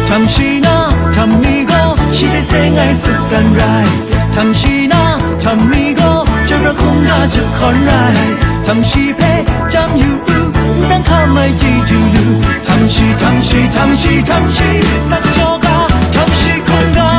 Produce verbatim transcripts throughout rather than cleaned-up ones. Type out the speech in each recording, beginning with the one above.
Htam shi na htam mi gaw, shi hte seng ai sut dan rai. Htam shi na htam mi gaw, chyoi pra hkungga jahkawn rai. Htam shi hpe chyam yu u, n dan hkam ai chyeju lu. Htam shi, htam shi, htam shi, htam shi, sak jaw ga, htam shi hkungga.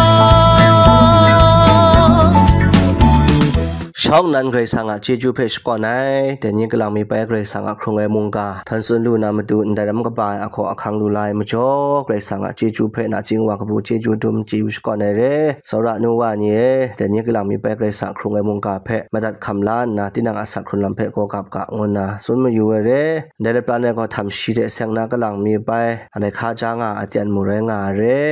Shawng nnan Karai Kasang a chyeju hpe shakawn ai, dai ni kalang mi bai Karai Kasang a hkrung ai mungga, htan tsun lu na matu ndai ram kaba ai ahkaw ahkang lu la ai majaw, Karai Kasang a chyeju hpe nachying wa kabu chyeju dum chye yu shakawn ai re. Tsawra nu wa ni e, dai ni kalang mi bai Karai Kasang a hkrung ai mungga hpe madat hkam la nna, tinang a asak hkrun lam hpe gaw gap ga, ngu nna tsun mayu ai re. Ndai lapran ai gaw htam shi hte seng na kalang mi bai, alai hkaja nga a aten mu rai nga ai re.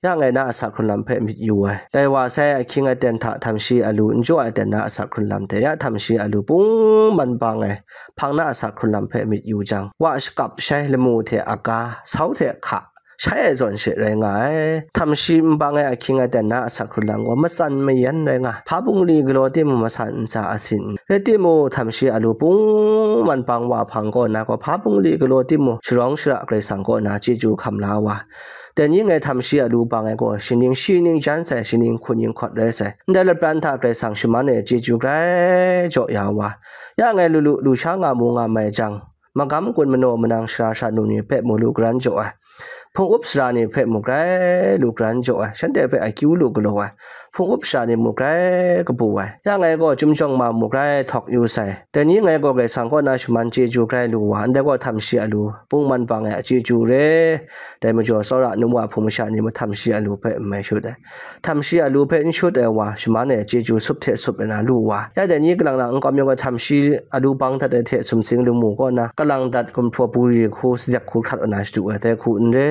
Ya ngai na asak hkrun lam hpe myit yu ai. Dai wa sai ahkying aten hta htam shi alu n jaw ai aten na asak hkrun lam hte ya htam shi alu pung man bang ai hpang na asak hkrun lam hpe myit yu jang, wa shakap shai lamu hte aga, sau hte hka, shai ai zawn she rai nga ai. Htam shi n bang ai ahkying aten na asak hkrun lam gaw matsan mayan rai nga, hpa bungli galaw timung masan ntsa asin, rai timung, htam shi alu pung man bang wa hpang kaw na gaw, hpa bungli galaw timung, sharawng shara Karai Kasang kaw na chyeju hkam la wa. Dai ni ngai htam shi alu bang ai gaw, shi ning shi ning jan sai, shi ning hku ning hkawt rai sai. Ndai lapran hta Karai Kasang shaman e chyeju grai jaw ya wa. Ya ngai lu lu, lusha nga mu nga mai jang, magam gun manaw manang sara sha nu ni hpe mu lu garan jaw ai. Hpung up sara ni hpe mu grai lu garan jaw ai. Shanhte hpe akyu lu galaw ai. Hpung up sara ni mu grai kabu ai. Ya ngai gaw chyum jawng ma mu grai htawk yu sai. Dai ni ngai gaw Karai Kasang kaw na shaman chyeju grai lu wa, ndai gaw htam shi alu pung man bang ai a chyeju re. Dai majaw, tsawra nu wa hpung masha ni mung htam shi alu hpe n mai shut ai. Htam shi alu hpe n shut ai wa, shaman e chyeju sup hte sup ai na lu wa. Ya dai ni kalang lang nkau mi gaw htam shi alu bang dat ai hte sumsing lamu kaw na, kalang dat gumhpraw buri hku, sadek hku hkrat ai na shadu ai, dai hku n re.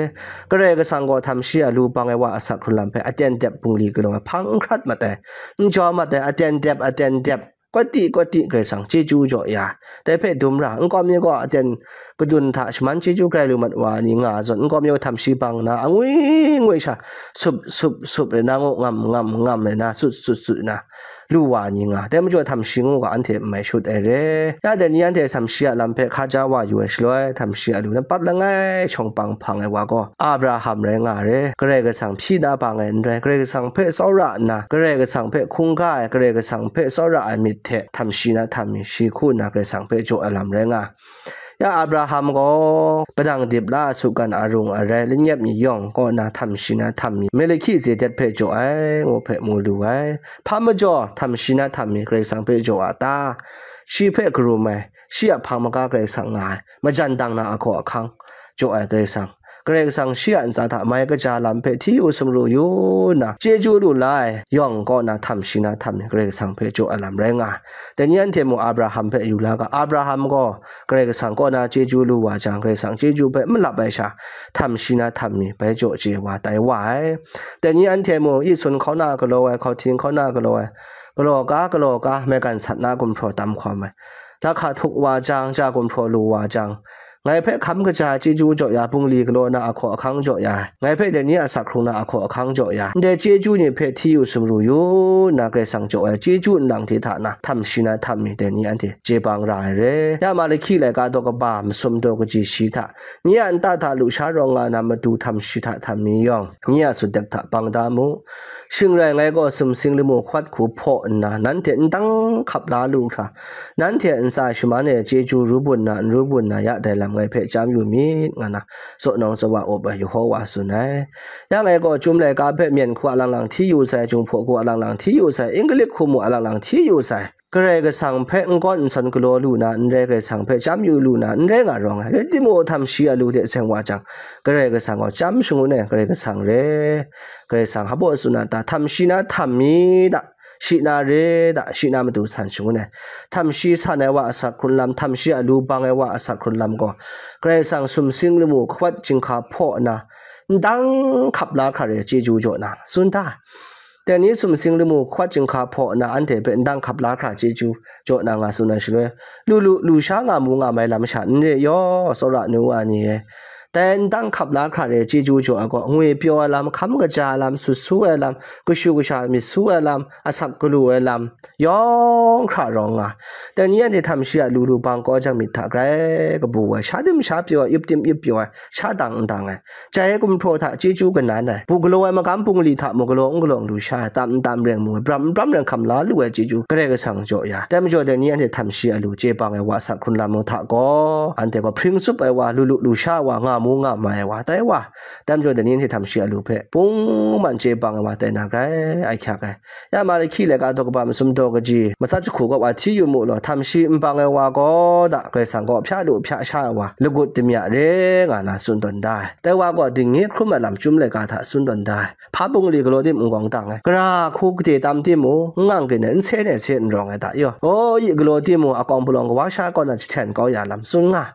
Karai Kasang gaw htam shi alu bang ai wa asak hkrun lam hpe aten dep bungli galaw ai hpang n hkrat mat ai, n jaw mat ai, aten dep, aten dep, kawti kawti Karai Kasang chyeju jaw ya, dai hpe dum ra, nkau mi gaw aten kadun hta shaman chyeju grai lu mat wa ni nga zawn, nkau mi gaw htam shi bang na, angwi ngwi sha, sup, sup, sup rai na, ngu ngam, ngam, ngam rai na, sut, sut, sut na, lu wa ni nga, dai majaw htam shi ngu ga anhte n mai shut ai re. Ya dai ni anhte htam shi a lam hpe hkaja wa yu ai shaloi, htam shi alu nampat langai shawng pang hpang ai wa gaw Abraham rai nga ai re. Karai Kasang hpyi na bang ai n rai, Karai Kasang hpe tsawra nna, Karai Kasang hpe hkungga ai, Karai Kasang hpe tsawra ai myit hte htam shi na htam mi shi hku nna Karai Kasang hpe jaw ai lam rai nga ai. Ya Abraham gaw padang dip la a sugan arung arai lanyep mi yawng kaw na htam shi na htam mi Melhkizedet hpe jaw ai, ngu hpe mu lu ai. Hpa majaw htam shi na htam mi Karai Kasang hpe jaw a ta? Shi hpe karum ai, shi a hpang maga Karai Kasang nga ai, majan dang na ahkaw ahkang jaw ai Karai Kasang, Karai Kasang shi a ntsa hta mai kaja lam hpe hti yu sumru yu nna, chyeju lu la ai yawng kaw na htam shi na htam mi Karai Kasang hpe jaw ai lam rai nga ai. Dai ni anhte mung Abraham hpe yu la ga, Abraham gaw Karai Kasang kaw na chyeju lu wa jang, Karai Kasang chyeju hpe malap ai sha, htam shi na htam mi bai jaw chye wa tai wa ai. Dai ni anhte mung, i sun hkauna galaw ai, hkauhtin hkauna galaw ai, galaw ka, galaw ka, maigan sat na gumhpraw tam hkawm ai, lahka htuk wa jang, ja gumhpraw lu wa jang, ngai hpe hkam kaja chyeju jaw ya, bungli galaw na ahkaw ahkang jaw ya, ngai hpe dai ni a asak hkrung na ahkaw ahkang jaw ya, ndai chyeju ni hpe hti yu sumru yu nna Karai Kasang jaw ai chyeju nlang hte hta na, htam shi na htam mi dai ni anhte chye bang ra ai re. Ya Malahki laika daw kaba masum daw kaji shi hta, nye a nta hta lusha rawng nga na matu htam shi hta htam mi yawng, nye a sutdek hta bang da mu. Shing rai, ngai gaw sumsing lamu hkawt hku hpaw nna, nanhte n dang hkap la lu hkra, nanhte a ntsa shaman e chyeju ru bun na, n ru bun na, ya dai lam ngai hpe chyam yu myit, nga na, tsaw nawng tsaw wa up ai Yehowa tsun ai. Ya ngai gaw chyum laika hpe myen hku alang lang hti yu sai, Jinghpaw hku alang lang hti yu sai, English hku mung alang lang hti yu sai. Karai Kasang hpe n gawn n sawn galaw lu na n rai, Karai Kasang hpe chyam yu lu na n rai nga rawng ai. Rai timung, htam shi alu hte seng wa jang, Karai Kasang gaw chyam shangun ai Karai Kasang re. Karai Kasang hpa baw tsun a ta? Htam shi na htam mi da, shi na re da, shi na matu san shangun ai. Htam shi san ai wa asak hkrun lam, htam shi alu bang ai wa asak hkrun lam gaw, Karai Kasang sumsing lamu hkawt chyinghka hpaw nna, n dang hkap la hkra re chyeju jaw na, tsun ta? Dai ni sumsing lamu hkawt chyinghka hpaw nna anhte hpe n dang hkap la hkra chyeju jaw na nga tsun ai shaloi, lu lu, lusha nga mu nga mai lam sha n re yaw, tsawra nu wa ni e, Dai ndang hkap la hkra re chyeju jaw ai gaw, ngwi pyaw ai lam, hkam kaja ai lam, sut su ai lam, kashu kasha myit su ai lam, asak galu ai lam, yawng hkra rawng nga. Dai ni anhte htam shi a lu lu bang kaw jang myit hta grai kabu ai, sha dim sha pyaw ai, yup tim yup pyaw ai, sha dang n dang ai, jai ai gumhpraw hta chyeju kanan ai, bu galaw ai magam bungli hta mung galaw n galaw lu sha ai, tam n tam reng mu ai, bram n bram reng hkam la lu ai chyeju Karai Kasang jaw ya. Dai majaw dai ni anhte htam shi a lu chye bang ai wa asak hkrun lam mung hta gaw, anhte gaw hpring tsup ai wa, lu lu lu sha ai wa, nga mu nga mai ai wa, tai wa, dai majaw dai ni anhte htam shi a lu hpe pungman chye bang ai wa tai na grai, ai hkyak ai. Ya Marahki laika daw kaba masum daw kaji, matsat jahku kaw wa hti yu mu law, htam shi n bang ai wa gaw da, Karai Kasang gaw hpya lu hpya sha ai wa, lagut damya re nga na tsun tawn da ai. Dai wa gaw dingnye hkrum ai lam chyum laika hta tsun tawn da ai. Hpa bungli galaw tim n gawng dang ai, gara hku gade tam tim u, n ngang gin ai, n sen ai se n rawng ai da yaw, aw yi galaw tim u, akawng palawng kawa sha kaw na jahten kau ya lam tsun nga.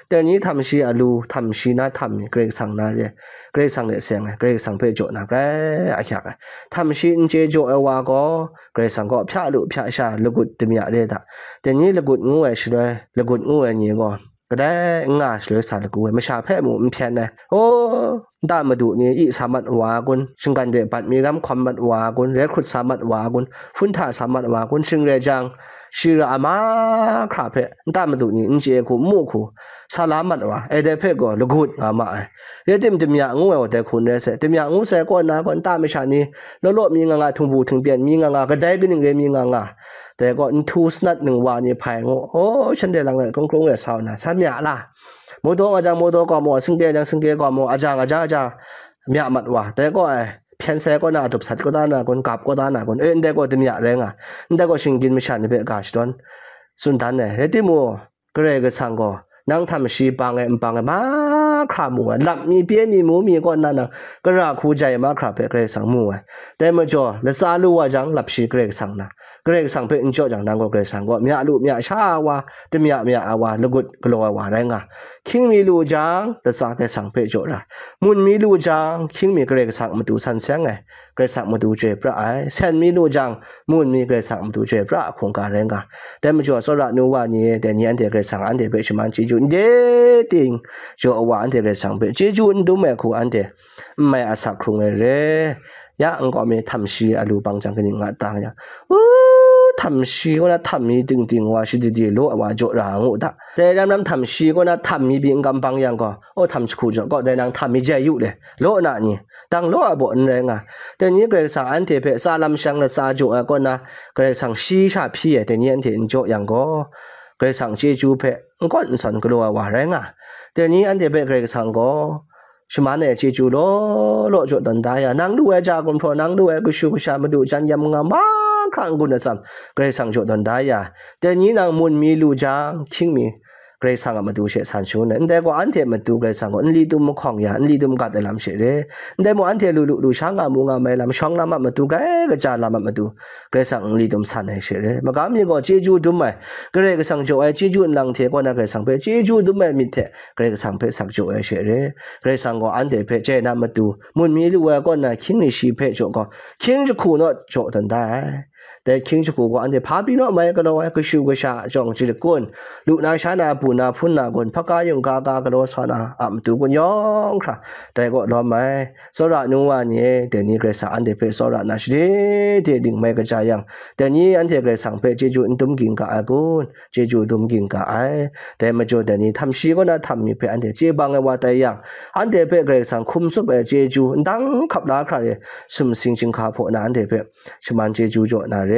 Dai ni htam shi a lu, htam shi na htam mi, Karai Kasang na re, Karai Kasang de seng ai, Karai Kasang hpe jaw na grai a hkyak ai. Htam shi n chye jaw ai wa gaw, Karai Kasang gaw hpya lu hpya sha lagut damya re da. Dai ni lagut ngu ai shaloi, lagut ngu ai ni gaw, kadai n nga shaloi sa lagu ai, masha hpe mu n hpyen ai. Aw, nta madu ni i sa mat wa kun, shinggan de bat mi ram hkawm mat wa kun, rai hkrut sa mat wa kun, hpun hta sa mat wa kun, shing rai jang, shi ra a mahkra hpe nta madu ni n chye hku, n mu hku, sa la mat wa, e dai hpe gaw lagut nga ma ai. Rai tim, damya ngu ai wa dai hku n rai sai, damya ngu sai kaw na gaw, nta masha ni law law mi nga nga, htingbu htingpyen mi nga nga, kadai kaning re mi nga nga, dai gaw nhtu sanat ningwa ni hpai ngu, aw, shanhte lang e krung krung e sa na, sa mya la, modaw nga jang modaw gaw maw, singde jang singde gaw maw, ajang aja aja mya mat wa, dai gaw ai, hpyen sai kaw na adup sat kaw da na kun, gap kaw da na kun, e, ndai gaw damya rai nga, ndai gaw shinggyim masha ni hpe ga shadawn tsun dan ai. Rai timung, Karai Kasang gaw nang htam shi bang ai n bang ai mahkra mu ai, lap mi, pye mi, mu mi kaw nna nang gara hku jai mahkra hpe Karai Kasang mu ai. Dai majaw, latsa lu wa jang, lap shi Karai Kasang na, Karai Kasang hpe n jaw jang, nang gaw Karai Kasang gaw mya lu mya sha ai wa, damya mya ai wa, lagut galaw ai wa rai nga. Hkying mi lu jang, latsa Karai Kasang hpe jaw ra. Mun mi lu jang, hkying mi Karai Kasang a matu san seng ai, Karai Kasang a matu chyoi pra ai. Sen mi lu jang, mun mi Karai Kasang a matu chyoi pra ai hkungga rai nga. Dai majaw, tsawra nu wa ni e, dai ni anhte Karai Kasang anhte hpe shaman chyeju n de ting jaw ai wa, anhte Karai Kasang hpe chyeju n dum ai hku anhte n mai asak hkrung ai re. Ya nkau mi htam shi a lu bang jang kaning nga ta yang, u, htam shi kaw na htam mi ting ting wa shadidi law ai wa jaw ra ngu da. Dai ram ram htam shi kaw na htam mi byin kam bang yang gaw, o, htam jahku jaw gaw, dai nang htam mi jai yu le, law na ni, dang law ai baw n rai nga. Dai ni Karai Kasang anhte hpe tsa lam shang latsa jaw ai kaw na, Karai Kasang shi sha hpyi ai, dai ni anhte n jaw yang gaw, Karai Kasang chyeju hpe n kawn n sawn galaw ai wa rai nga. Dai ni anhte hpe Karai Kasang gaw shaman ai chyeju law law jaw tawn da ya, nang lu ai ja gumhpraw, nang lu ai kashu kasha, madu jan yam nga mahkra n-gun atsam, Karai Kasang jaw tawn da ya. Dai ni nang mun mi lu jang, hkying mi Karai Kasang a matu she san shangun ai. Ndai gaw anhte a matu Karai Kasang gaw nli tum mahkawng ya, nli tum gat ai lam she re. Ndai mung anhte lu lu lu sha nga mu nga mai lam, shawng lam a matu, grai kaja lam a matu, Karai Kasang nli tum san ai she re. Magam ni gaw chyeju dum ai, Karai Kasang jaw ai chyeju nlang hte kaw na Karai Kasang hpe chyeju dum ai myit hte Karai Kasang hpe sak jaw ai she re. Karai Kasang gaw anhte hpe chye na matu, mun mi lu ai kaw na hkying ni shi hpe jaw gaw, hkying jahku naw jaw tawn da ai. Dai hkying jahku gaw anhte hpa pyi naw mai galaw ai, kashu kasha a jawng chyalit kun, lu na sha na, bu na hpun na kun, hpaka yungga ga galaw sa na a matu kun yawng hkra, dai gaw lawm ai. Tsawra nu wa ni e, dai ni Karai Kasang anhte hpe tsawra na shade de ding mai kaja yang, dai ni anhte Karai Kasang hpe chyeju n dum ging ga ai kun, chyeju dum ging ga ai. Dai majaw dai ni htam shi kaw na htam mi hpe anhte chye bang ai wa tai yang, anhte hpe Karai Kasang hkum tsup ai chyeju, ndang hkap la hkra re, sumsing chyinghka hpaw na anhte hpe shaman chyeju jaw na re.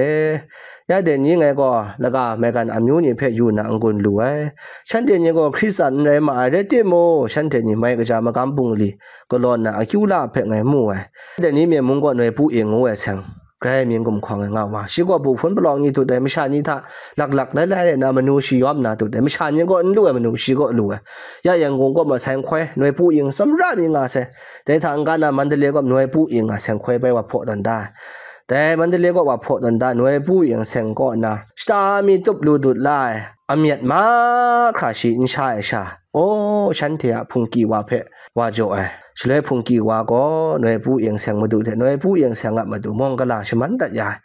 Ya dai ni ngai gaw, laga maigan amyu ni hpe yu na n-gun lu ai. Shanhte ni gaw Hkristan n rai ma ai, rai timung, shanhte ni mai kaja magam bungli galaw nna akyu la hpe ngai mu ai. Dai ni Myen mung gaw Noi Pu Ing ngu ai seng, grai mying gumhkawng ai nga wa. Shi gaw bu hpun palawng ni tut ai, masha ni hta laklak lai lai rai nna manu shi yawm na tut ai, masha ni gaw n lu ai manu shi gaw lu ai. Ya Yangon gaw ma seng hkoi, Noi Pu Ing, tsawmra mi nga sai. Dai hta n-ga na Mandalay gaw Noi Pu Ing a seng hkoi bai wa hpaw tawn da ai. Dai Mandalay gaw wa hpaw tawn da, Noi Pu Ing seng kaw na shata mi tup lu dut la ai, amyat mahkra shi n sha ai sha, aw, shanhte a hpungki wa hpe wa jaw ai. Shaloi hpungki wa gaw Noi Pu Ing seng madu hte Noi Pu Ing seng a madu mawng gala shaman dat ya ai.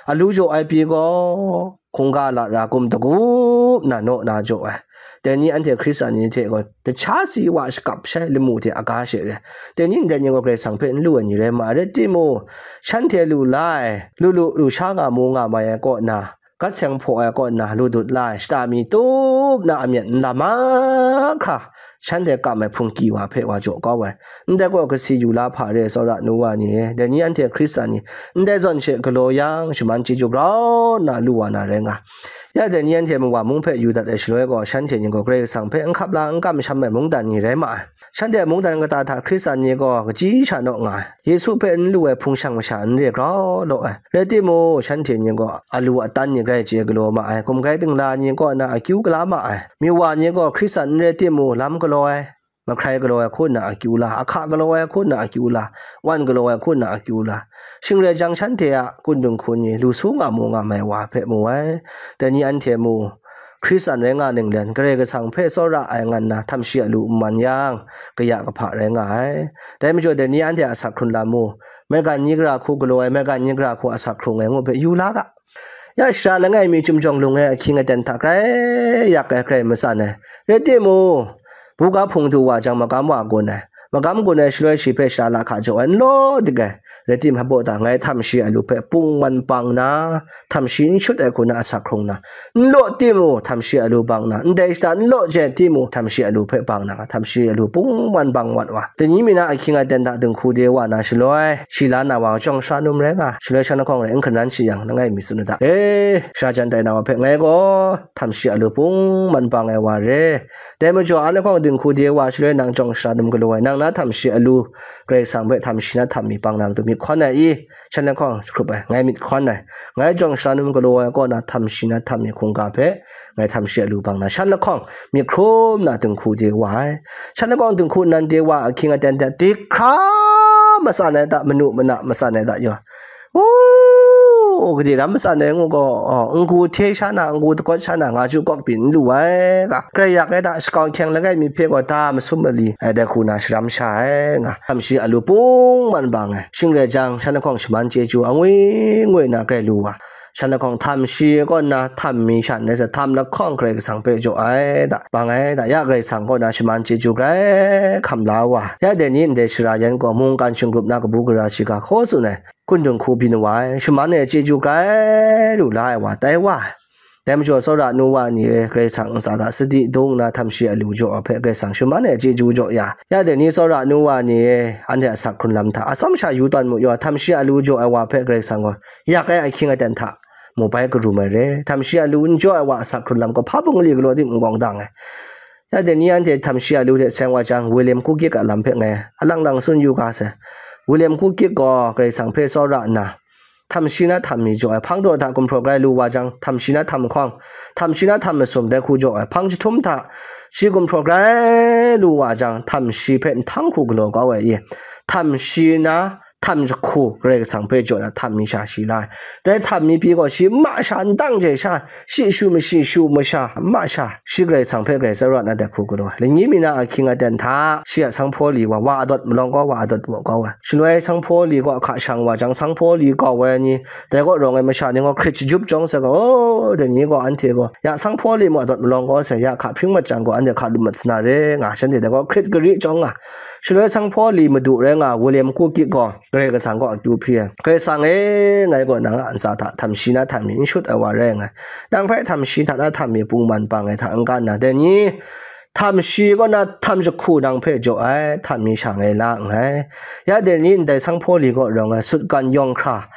Alu jaw ai pyi gaw, hkungga lara kum dagup na naw na jaw ai. Dai ni anhte Hkristan ni hte gaw, dasha si wa shakap shai lamu hte aga she re. Dai ni ndai ni gaw Karai Kasang hpe n lu ai ni rai ma ai. Rai timung, shanhte lu la ai, lu lu, lu sha nga mu nga mai ai kaw na, gat seng hpaw ai kaw na, lu dut la ai, shata mi tup na amyat n lam mahkra, shanhte kam ai hpungki wa hpe wa jaw kau ai. Ndai gaw kasi yu la hpa re, tsawra nu wa ni e, dai ni anhte Hkristan ni, ndai zawn she galaw yang, shaman chyeju grau nna lu wa na rai nga. Ya dai ni anhte mawa mung hpe yu dat ai shaloi gaw, shanhte ni gaw Karai Kasang hpe n hkap la, n kamsham ai mungdan ni rai ma ai. Shanhte mungdan kata hta Hkristan ni gaw kaji sha naw nga ai. Yesu hpe n lu ai hpung shang masha n re grau law ai. Rai timung, shanhte ni gaw alu atan ni grai chye galaw ma ai. Gumgai dingla ni kaw na akyu gala ma ai. Myi wa ni gaw Hkristan n rai timung, lam galaw ai, mahkrai galaw ai hku nna akyu la, ahka galaw ai hku nna akyu la, wan galaw ai hku nna akyu la. Shing rai jang, shanhte a kun dinghku ni lu su nga mu nga mai wa hpe mu ai. Dai ni anhte mu, Hkristan rai nga ninglen, Karai Kasang hpe tsawra ai ngan na htam shi alu n man yang, kaya kahpa rai nga ai. Dai majaw, dai ni anhte a asak hkrun lam mu, maigan ni gara hku galaw ai, maigan ni gara hku asak hkrung ai ngu hpe yu la ga. Ya shara langai mi chyum jawng lung ai ahkying aten hta grai yak ai, grai matsan ai. Rai timung, buga hpung du wa jang, magam wa gun ai. Magam gun ai shaloi shi hpe shara lahka jaw ai, n law dik ai. Rai timung, hpa baw ta, ngai htam shi alu hpe pungman bang na, htam shi n shut ai hku na asak hkrung na, n law timung, htam shi alu bang na, ndai shata n law je timung, htam shi alu hpe bang na, htam shi alu pungman bang wat wa. Dai ni mi na ahkying aten hta dinghku de wa na shaloi, shi la na wa jawng sara num rai nga, shaloi shan lahkawng rai n hkan ran shi yang, langai mi tsun u ta. E, shara jan tai na wa hpe ngai gaw htam shi alu pungman bang ai wa re. Dai majaw, an lahkawng dinghku de wa shaloi nang jawng sara num galaw ai, nang na htam shi alu Karai Kasang hpe htam shi na htam mi bang na matu myit hkawn ai i? Shan lahkawng jahkrup ai, ngai myit hkawn ai. Ngai jawng sara num galaw ai kaw na htam shi na htam mi hkungga hpe ngai htam shi alu bang na, shan lahkawng myit hkrum na dinghku de wa ai. Shan lahkawng dinghku nan de wa ahkying aten hta dik hkra matsan ai ta, manu mana matsan ai ta yaw. O, gade ram matsan ai ngu gaw, o, n-gu hte sha na, n-gu dakawt sha na, nga ju kawk byin n lu ai ga, grai yak ai ta, shakau hkyeng langai mi hpe gaw da masum mali ai dai hku na sharam sha ai nga, htam shi alu pungman bang ai. Shing rai jang, shan lahkawng shaman chyeju angwi ngwi na grai lu wa, shan lahkawng htam shi kaw na htam mi shan rai sa, htam lahkawng Karai Kasang hpe jaw ai da, bang ai da, ya Karai Kasang kaw na shaman chyeju grai hkam la wa. Ya dai ni ndai shara yan gaw mungkan shingrup na kabu gara shiga hkaw tsun ai, kun dinghku byin wa ai, shaman ai chyeju grai lu la ai wa tai wa ai. Dai majaw, tsawra nu wa ni e, Karai Kasang ntsa hta sadi dung nna htam shi alu jaw ai hpe Karai Kasang shaman ai chyeju jaw ya. Ya dai ni tsawra nu wa ni e, anhte asak hkrun lam hta atsawm sha yu tawn mu yaw, htam shi alu jaw ai wa hpe Karai Kasang gaw yak ai ahkying aten hta mu bai karum ai re. Htam shi alu n jaw ai wa asak hkrun lam gaw hpa bungli galaw tim n gawng dang ai. Ya dai ni anhte htam shi alu hte seng wa jang, William Kukik a lam hpe ngai alang lang tsun yu ga sai. William Kukik gaw Karai Kasang hpe tsawra nna, htam shi na htam mi jaw ai, hpang daw hta gumhpraw grai lu wa jang, htam shi na htam hkawng, htam shi na htam masum dai hku jaw ai, hpang jahtum hta shi gumhpraw grai lu wa jang, htam shi hpe nhtang hku galaw kau ai i? Htam shi na htam jahku Karai Kasang hpe jaw na htam mi sha shi la ai. Dai htam mi pyi gaw shi ma sha n dang je sha, shi shu ma shi shu ma sha, ma sha, shi Karai Kasang hpe grai tsawra na dai hku galaw ai. Lani mi na ahkying aten hta, shi a sanghpaw li wa, wa adawt malawng kau, wa adawt baw kau ai. Shaloi sanghpaw li kaw hka shang wa jang, sanghpaw li kau ai ni, dai kaw rawng ai masha ni gaw hkrit shajup jawng sai gaw, o, dai ni gaw anhte gaw, ya sanghpaw li mung adawt malawng kau sai, ya hka hpring mat jang gaw, anhte hka lup mat sa na re nga, shanhte dai kaw hkrit gari jawng nga. Shaloi sanghpaw li madu rai nga, William Kukik gaw, Karai Kasang kaw akyu hpyi ai. Karai Kasang e, ngai gaw nang a ntsa hta htam shi na htam mi n shut ai wa rai nga ai. Nang hpe htam shi hta na htam mi pungman bang ai hta n-ga nna, dai ni htam shi kaw na htam jahku nang hpe jaw ai, htam mi sha ngai la nngai. Ya dai ni ndai sanghpaw li kaw rawng ai sutgan yawng hkra,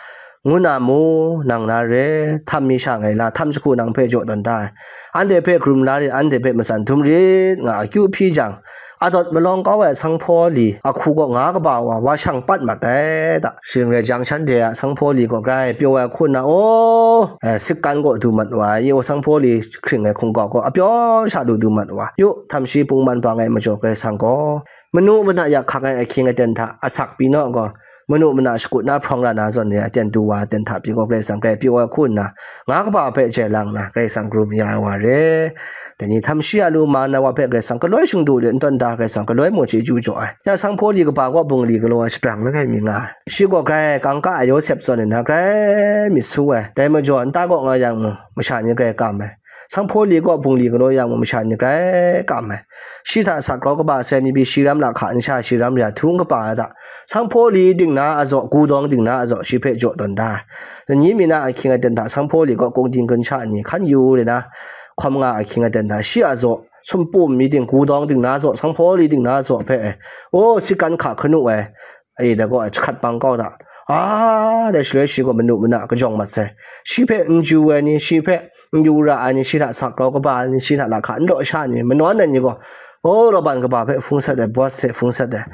ngu na mu, nang na re, htam mi sha ngai la, htam jahku nang hpe jaw tawn da ai. Anhte hpe karum la rit, anhte hpe matsan dum rit, nga akyu hpyi jang, adawt malawng kau ai sanghpaw li ahku gaw nga kaba wa, wa shang pat mat ai da. Shing rai jang, shanhte a sanghpaw li gaw grai pyaw ai hku nna, o, eh, sikkan gaw du mat wa ai, o, sanghpaw li hkring ai hkungga gaw apyaw sha lu du mat wa. Yu, htam shi pungman bang ai majaw Karai Kasang gaw, manu mana yak hkak ai ahkying aten hta asak pyi naw gaw, manu mana shakut na hprawng ra na zawn re, aten du wa, aten hta pyi gaw Karai Kasang grai pyaw ai hku nna, nga kaba hpe jai lang na, Karai Kasang karum ya ai wa re. Dai ni htam shi alu ma na wa hpe Karai Kasang galoi shingdu de n tawn da, Karai Kasang galoi mung chyeju jaw ai. Ya sanghpaw li kaba kaw bungli galaw ai shabrang langai mi nga ai. Shi gaw grai kangka ai Yawsep zawn nna grai myit su ai. Dai majaw, nta kaw nga yang mung, masha ni grai kam ai. Sanghpaw li kaw bungli galaw yang mung masha ni grai kam ai. Shi hta sak grau kaba sai ni pyi shi ram lahka nsha shi ram ya htu n kaba ai hta, sanghpaw li dingna a zaw, gudawng dingna a zaw, shi hpe jaw tawn da ai. Ni mi na ahkying aten hta sanghpaw li kaw kungding gunsha ni hkan yu re na, hkawm nga ahkying aten hta shi a zaw, sumpum mi ting, gudawng dingna zaw, sanghpaw li dingna zaw hpe, o, sikan hka hkanu ai, e, dai gaw, jahkrat bang kau da. A, dai shaloi shi gaw manu mana kajawng mat sai. Shi hpe n ju ai ni, shi hpe n yu ra ai ni, shi hta sak grau kaba ai ni, shi hta lahka n law sha ai ni, manawn ai ni gaw, o, Laban kaba hpe hpung sat ai, Boas hte hpung sat ai.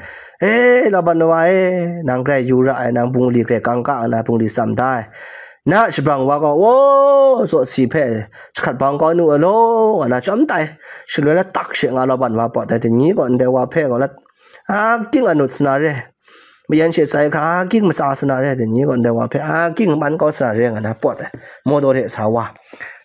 E, Laban wa e, nang grai yu ra ai, nang bungli grai kangka nna bungli tsam da ai. Na shabrang wa gaw, o, zaw si hpe jahkrat bang kau nu ai law, nga na chyawm tai. Shaloi la tak she nga Laban wa pawt ai, dai ni gaw ndai wa hpe gaw la, a, ging anut sa na re. Mayan she tsai hkra, a, ging matsa sa na re, dai ni gaw ndai wa hpe, a, ging man kau sa na re, nga na pawt ai, mawdaw hte sa wa.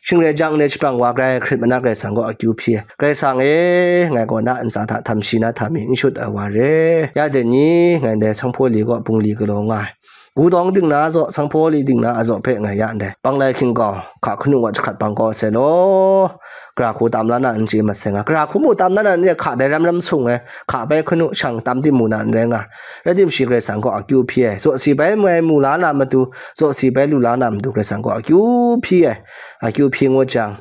Shing rai jang, ndai shabrang wa grai hkrit manak Karai Kasang gaw akyu hpyi ai. Karai Kasang e, ngai gaw na ntsa hta htam shi na htam mi n shut ai wa re. Ya dai ni, ngai ndai sanghpaw li gaw bungli galaw nga ai. Gudawng dingna a zaw, sanghpaw li dingna a zaw hpe ngai ya ndai. Bang lai hkying kau, hka hkanu wa jahkrat bang kau sai law. Gara hku tam la na n chye mat sai nga. Gara hku mu tam la na n re, hka dai ram ram sung ai, hka bai hkanu shang tam tim mu na n rai nga. Rai tim shi Karai Kasang gaw akyu hpyi ai. Zaw si bai mai mu la na matu, zaw si bai lu la na matu Karai Kasang gaw akyu hpyi ai. Akyu hpyi ngut jang,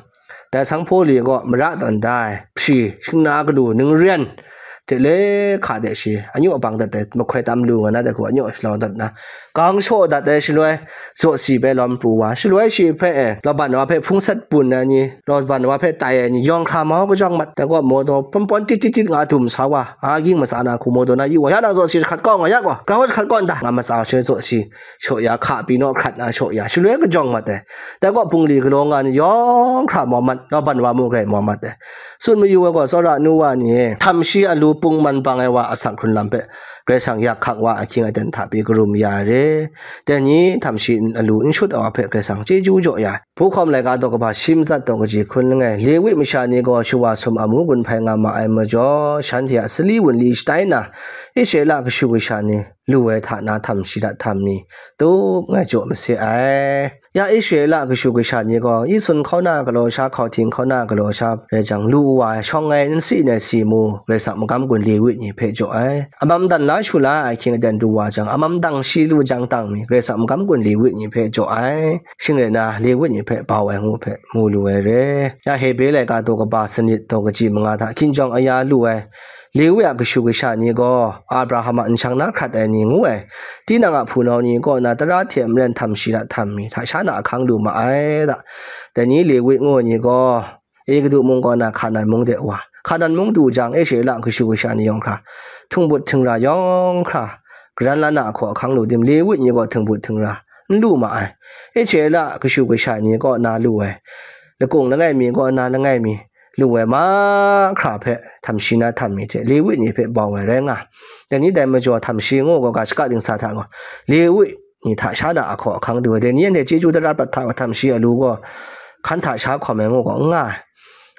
dai sanghpaw li gaw mara tawn da ai, hpri, shingna galu, ningren, hte le hka de shi, anyu abang dat ai, mahkoi tam lu nga na dai hku, anyu shalau dat na, gang shaw dat ai shaloi, zaw si bai lawm pru wa, shaloi shi hpe, e, Laban wa hpe hpung sat bun ai ni, Laban wa hpe tai ai ni, yawng hkra mau kajawng mat, dai gaw mawdaw pawn pawn tit tit tit nga dum sa wa, a, ging matsa na hku mawdaw na yu wa, ya nang zaw si jahkrat kau nga ya gaw, grau jahkrat kau nta, nga matsa shaloi zaw si, shaw ya, hka pyi naw hkrat na shaw ya, shaloi kajawng mat ai. Dai gaw bungli galaw nga ni yawng hkra mau mat, Laban wa mu grai mau mat ai. Tsun mayu ai gaw, tsawra nu wa ni e, htam shi alu pung man bang ai wa asak hkrun lam hpe, Karai Kasang yak hkak wa ahkying aten hta pyi karum ya ai re. Dai ni htam shi alu n shut ai wa hpe Karai Kasang chyeju jaw ya ai. Hpu hkawm laika daw kaba shi matsat daw kaji hkun langai, Lewi masha ni gaw shawa sum amu gun hpai nga ma ai majaw, shanhte a sali wunli shatai na, Israela kashu kasha ni lu ai hta na htam shi hta htam mi, tup ngai jaw mase ai. Ya Israela kashu kasha ni gaw, Esun hkauna galaw sha, hkauhting hkauna galaw sha rai jang, lu wa ai, shawng ai n si ai si mu, Karai Kasang magam gun Lewi ni hpe jaw ai. Amam dan la shu la ai ahkying aten du wa jang, amam dang shi lu jang dang mi, Karai Kasang magam gun Lewi ni hpe jaw ai. Shing rai na, Lewi ni hpe bau ai ngu hpe mu lu ai re. Ya Hebre laika daw kaba sanit daw kaji manga hta hkinjawng aya lu ai, Lewi a kashu kasha ni gaw, Abraham a nshang na hkrat ai ni ngu ai, tinang a hpunau ni kaw na tara hte maren htam shi hta htam mi, hta sha na ahkang lu ma ai da. Dai ni Lewi ngu ai ni gaw, Egutu mung kaw na Hkanan mung de wa, Hkanan mung du jang, Israela kashu kasha ni yawng hkra, htingbut htingra yawng hkra, garan la na ahkaw ahkang lu tim, Lewi ni gaw htingbut htingra n lu ma ai. Israela kashu kasha ni kaw na lu ai, lakung langai mi kaw na langai mi, lu ai mahkra hpe htam shi na htam mi hte Lewi ni hpe bau ai rai nga. Dai ni dai majaw htam shi ngu gaw, ga shaka dingsa hta gaw, Lewi ni hta sha na ahkaw ahkang du ai, dai ni anhte chyeju tara prat hta gaw htam shi alu gaw, hkan hta sha hkawm ai ngu gaw n nga ai.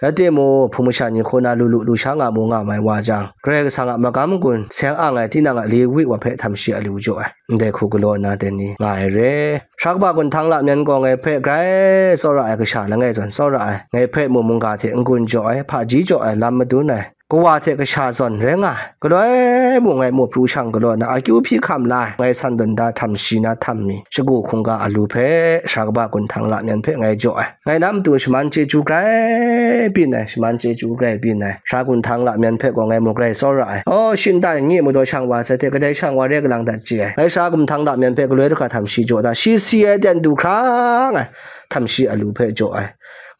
Rai timung, hpung masha ni hkaw na lu lu lu sha nga mu nga mai wa jang, Karai Kasang a magam gun seng ang ai tinang a Lewi wa hpe htam shi alu jaw ai, ndai hku galaw nna dai ni nga ai re. Sara kaba gun htang lamyan gaw ngai hpe grai tsawra ai kasha langai zawn tsawra ai, ngai hpe mu mungga hte n-gun jaw ai, hpaji jaw ai, lam madun ai, kawa hte kasha zawn rai nga ai. Galoi mung ngai mu pru shang galaw na, akyu hpyi hkam la ai, ngai san tawn da htam shi na htam mi, shagu hkungga alu hpe, sara kaba gun htang lamyan hpe ngai jaw ai. Ngai na matu shaman chyeju grai byin ai, shaman chyeju grai byin ai, sara gun htang lamyan hpe gaw ngai mu grai tsawra ai. Aw, shi nta n-, nye mu daw shang wa sai hte, kadai shang wa re galang dat chye ai. Ngai sara gun htang lamyan hpe galoi du hkra htam shi jaw da, shi si ai ten du hkra ngai htam shi alu hpe jaw ai.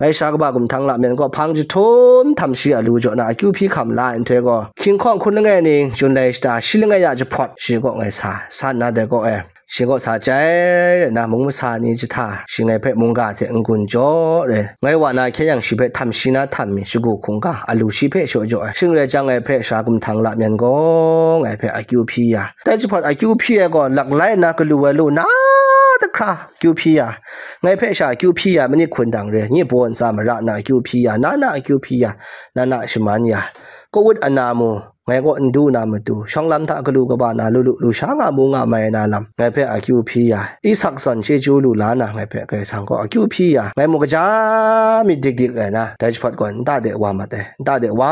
Ngai sara kaba gun htang lamyan gaw hpang jahtum htam shi alu jaw na, akyu hpyi hkam la ai nhtoi gaw, hkying hkawng hkun langai ning, Jun lai shata shi langai ya jahpawt, shi gaw ngai sa, sa nna dai gaw e, shi gaw sa chyai rai na, mung masa ni jahta, shi ngai hpe mungga hte n-gun jaw re, ngai wa na hkyen yang shi hpe htam shi na htam mi, shagu hkungga alu shi hpe shaw jaw ai. Shing rai jang, ngai hpe sara gun htang lamyan gaw, ngai hpe akyu hpyi ya, dai jahpawt akyu hpyi ai gaw, lak lai nna galu ai lu na da hkra akyu hpyi ya, ngai hpe sha akyu hpyi ya, manit hkun dang re, nye baw ntsa mara na akyu hpyi ya, na na akyu hpyi ya, na na shaman ya, kawut ana mu, ngai kaw n du na matu, shawng lam hta galu kaba na lu lu lu sha nga mu nga mai na lam, ngai hpe akyu hpyi ya, Isak zawn chyeju lu la na, ngai hpe Karai Kasang kaw akyu hpyi ya, ngai mu kaja myit dik dik rai na, dai jahpawt gaw nta de wa mat ai, nta de wa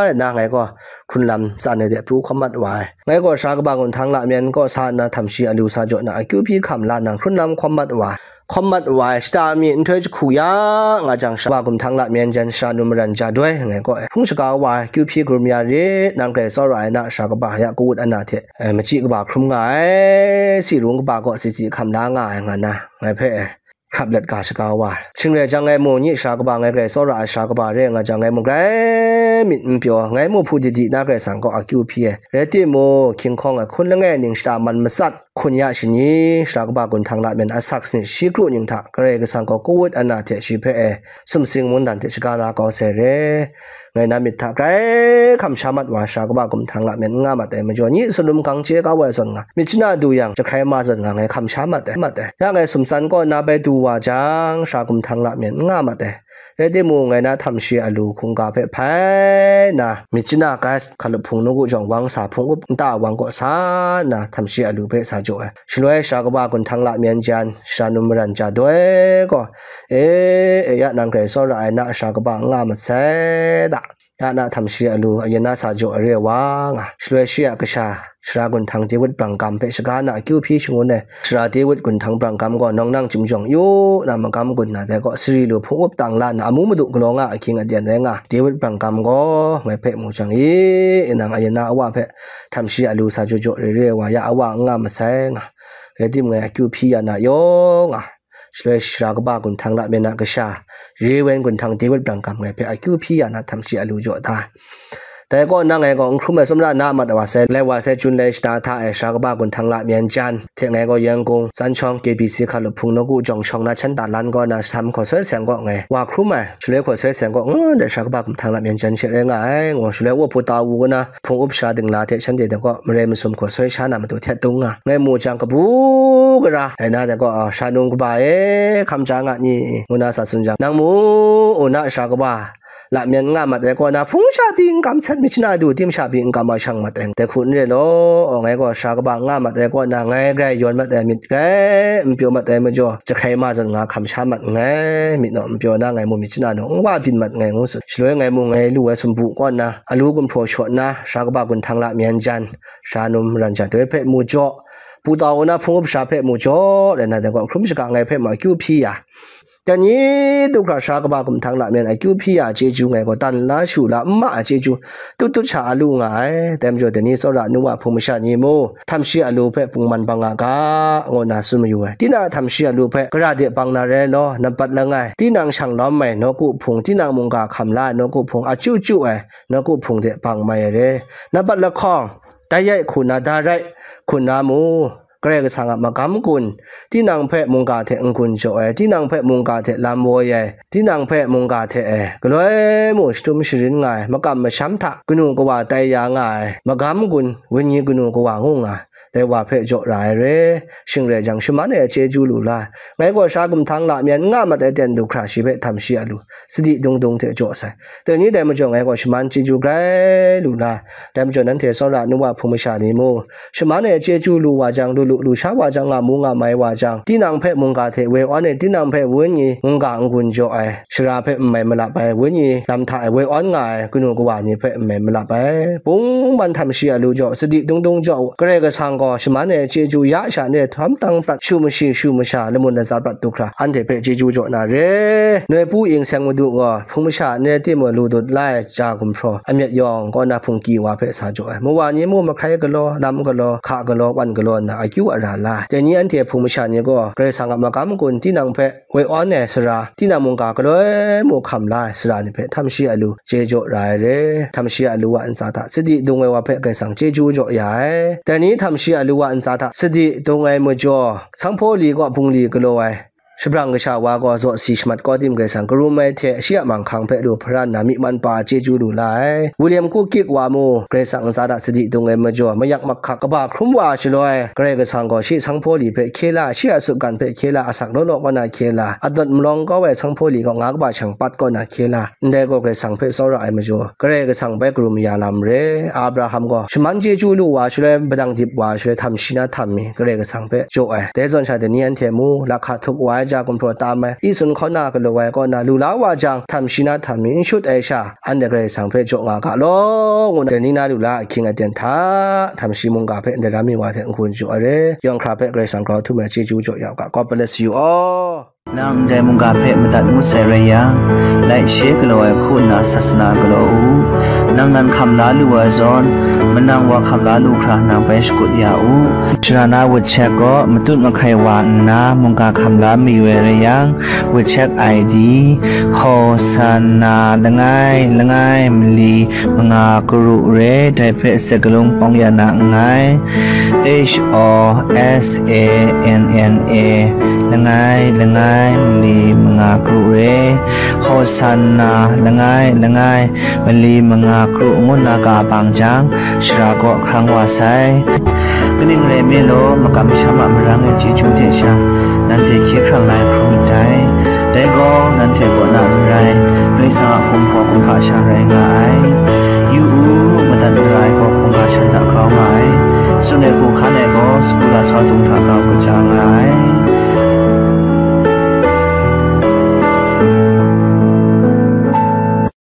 rai na, ngai gaw hkrun lam tsan ai de pru hkawm mat wa ai. Ngai gaw sara kaba gunhtanng lamyan kaw sa nna htam shi alu sa jaw na, akyu hpyi hkam la na, hkrun lam hkawm mat wa ai. Hkawm mat wa ai shata mi nhtoi jahku ya nga jang, sara kaba gunhtanng lamyan jan sara num maran ja doi ngai kaw e hpung shaga wa ai, akyu hpyi karum ya rit, nang grai tsawra ai na, sara kaba ya kawut ana hte, eh, machyi kaba hkrum nga ai, si rung kaba kaw si si hkam la nga ai nga na, ngai hpe, eh, hkrap let ga shaga wa ai. Shing rai jang, ngai mu nyi sara kaba, ngai grai tsawra ai sara kaba re nga jang, ngai mu grai myit n pyaw, ngai mu hpu didi na Karai Kasang kaw akyu hpyi ai. Rai timung, hkying hkawng ai hkun langai ning shata man matsat, hkun ya shani, sara kaba gunhtanng lamyan asak sanit shi kru ning hta Karai Kasang gaw kawut ana hte shi hpe e sumsing mungdan hte shaga la kau sai re. Ngai na myit hta grai hkam sha mat wa, sara kaba gunhtanng lamyan n nga mat ai majaw, nyi salum gang chye kau ai zawn nga, myit chana du yang, jahkrai ma zawn nga, ngai hkam sha mat ai, mat ai. Ya ngai sumtsan kaw na bai du wa jang, sara gunhtanng lamyan n nga mat ai. Rai timung, ngai na htam shi alu hkungga hpe hpai na, myit chana gas hkalup hpung nawku jawng wang sa hpung up nta wang kaw sa nna, htam shi alu hpe sa jaw ai. Shaloi sara kaba gunhtanng lamyan jan, sara num maran ja doi gaw, e, e, ya nang grai tsawra ai na sara kaba n nga masai da, ya na htam shi alu ayin na sa jaw ai re wa nga. Shaloi shi a kasha, sara gunhtanng Dawid brang gam hpe shaga na akyu hpyi shangun ai. Sara Dawid gunhtanng brang gam gaw nawng nang chyum jawng yu na magam gun na dai gaw, sari lu hpung up tang la nna, amu madu galaw nga ahkying aten rai nga, Dawid brang gam gaw ngai hpe mu jang, i, nang ayin na awa hpe htam shi alu sa jaw jaw re re ai wa, ya awa n nga masai nga, rai timung ngai akyu hpyi ya na yaw nga. Shaloi sara kaba gunhtanng lamyan a kasha, Rewen gunhtanng Dawid brang gam ngai hpe akyu hpyi ya na htam shi alu jaw da. Dai kaw na ngai gaw n hkrum ai, tsawmra na a mat wa sai, lai wa sai, Jun lai shata hta e sara kaba gunhtanng lamyan jan hte ngai gaw Yangon, Sanshawng, K B C hkalup hpung nawku jawng shawng na chan talan kaw na, Sam hkaw soi seng kaw ngai wa hkrum ai. Shaloi hkaw soi seng kaw, ngu, dai sara kaba gunhtanng lamyan jan she rai nga ai, ngu, shaloi wa hpu ta wu kaw na, hpung up sara dingla hte shanhte dai kaw marai masum hkaw soi sha na matu htet dung nga, ngai mu jang, kabu gara ai na dai kaw, a, sara num kaba e hkam ja nga ni, ngu na sa tsun jang, nang mu, u na sara kaba lamyan n nga mat ai kaw na, hpung sha pyi n kam sat, myit chana du tim sha pyi n kam a shang mat ai, dai hku n re law, ngai gaw sara kaba n nga mat ai kaw na, ngai grai yawn mat ai, myit grai n pyaw mat ai majaw, jahkrai ma zawn nga hkam sha mat nngai, myit naw n pyaw na, ngai mu myit chana naw n wa byin mat nngai, ngu tsun. Shaloi ngai mu ngai lu ai sumpu kaw na, alu gumhpraw shaw nna, sara kaba gunhtanng lamyan jan, sara num maran ja doi hpe mu jaw, hpu ta wu na hpung up sara hpe mu jaw, rai na dai gaw, hkrum shaga ngai hpe ma akyu hpyi ya, dai ni du hkra sara kaba gunhtanng lamyan akyu hpyi ya chyeju ngai gaw, tan la shu la n ma ai chyeju tut tut sha a lu nga ai. Dai majaw, dai ni tsawra nu wa hpung masha ni mu, htam shi alu hpe pungman bang a ga, ngu na tsun mayu ai. Tinang a htam shi alu hpe gara de bang na rai law, nampat langai, tinang shang lawm ai nawku hpung, tinang mungga hkam la ai nawku hpung, a chyu chyu ai nawku hpung de bang mai ai re. Nampat lahkawng, dai yai hku na, da rai hku na mu, Karai Kasang a magam gun, tinang hpe mungga hte n-gun jaw ai, tinang hpe mungga hte lam woi ai, tinang hpe mungga hte e galoi mu shatum sharin nga ai, makam masham hta kanu kawa tai ya nga ai, magam gun, wenyi kanu kawa ngu nga ai, dai wa hpe jaw ra ai re. Shing rai jang, shaman ai chyeju lu la ai. Ngai gaw sara gumhtanng lamyan n nga mat ai ten du hkra, shi hpe htam shi a lu, sadi dung dung hte jaw sai. Dai ni dai majaw ngai gaw shaman chyeju grai lu la ai. Dai majaw nanhte tsawra nu wa hpung masha ni mu, shaman ai chyeju lu wa jang, lu lu lu sha wa jang, nga mu nga mai wa jang, tinang hpe mungga hte woi awn ai, tinang hpe wenyi mungga n-gun jaw ai, sara hpe n mai malap ai, wenyi lam hta e woi awn nga ai kanu kawa ni hpe n mai malap ai, pungman htam shi a lu jaw, sadi dung dung jaw u. Karai Kasang gaw shaman ai chyeju ya sha ni htawn tang prat, shu mashi shu masha, lamun latsa prat du hkra, anhte hpe chyeju jaw na re. Noi pu ing seng madu gaw, hpung masha ni tim lu dut la ai ja gumhpraw, amyat yawng kaw na hpungki wa hpe sa jaw ai. Mawa ni mu mahkrai galaw, lam galaw, hka galaw, wan galaw nna akyu ara la ai. Dai ni anhte hpung masha ni gaw, Karai Kasang a magam gun, tinang hpe woi awn ai sara, tinang mungga galoi mu hkam la ai sara ni hpe htam shi a lu chye jaw ra ai re. Htam shi a lu a ntsa hta sadi dung ai wa hpe Karai Kasang chyeju jaw ya ai. Dai ni htam shi a lu a ntsa hta sadi dung ai majaw, sanghpaw li kaw bungli galaw ai, Shabrang kasha wa gaw zaw si shamat kau tim Karai Kasang karum ai hte, shi a manghkang hpe lu hparan na myi man pa chyeju lu la ai. William Cook Kik wa mu, Karai Kasang ntsa hta sadi dung ai majaw, mayak mahkak kaba hkrum wa shaloi, Karai Kasang gaw shi sanghpaw li hpe hkye la, shi a sutgan hpe hkye la, asak law law kaw na hkye la, adawt malawng kau ai sanghpaw li gaw nga kaba shang pat kaw na hkye la, ndai gaw Karai Kasang hpe tsawra ai majaw, Karai Kasang bai karum ya lam re. Abraham gaw shaman chyeju lu wa shaloi, padang dip wa shaloi, htam shi na htam mi Karai Kasang hpe jaw ai. Dai zawn sha dai ni anhte mu, lahka htup wa ai ja gumhpraw tam ai, Esun hkaw na galaw ai kaw na lu la wa jang, htam shi na htam mi n shut ai sha, anhte Karai Kasang hpe jaw nga ga law, ngu na, dai ni na lu la ahkying aten hta, htam shi mungga hpe ndai ram mi wa hte n-gun jaw ai re. Yawng hkra hpe Karai Kasang grau htum ai chyeju jaw ya u ga. God bless you all. Nang ndai mungga hpe madat ngut sai rai yang, laishe galaw ai hku nna sasana galaw u. Nang nan hkam la lu ai zawn, manang wa hkam la lu hkra nang bai shakut ya u. Sharana wut shek gaw matut mahkai wa nna mungga hkam la mayu ai rai yang, wut shek I D, Hosanna langai langai mali manga karu re, dai hpe sakalung pawng ya na nngai. H O S A N N A, langai langai mali manga karu re, Hosanna langai langai mali manga karu ngu na ga bang jang, shara kaw hkrang wa sai. Kaning rai nme law, makam masham a marang ai chyeju hte sha, nanhte hkye hkrang la ai hkrum myit dai. Dai gaw, nanhte kaw na n rai, Karai Kasang a gumhpraw kumhpa sha rai nga ai. Yu u, madat mara ai gaw hkungga shan hta grau nga ai. Tsun ai hku hkan ai gaw, sagu lasau dung hta grau kaja nga ai.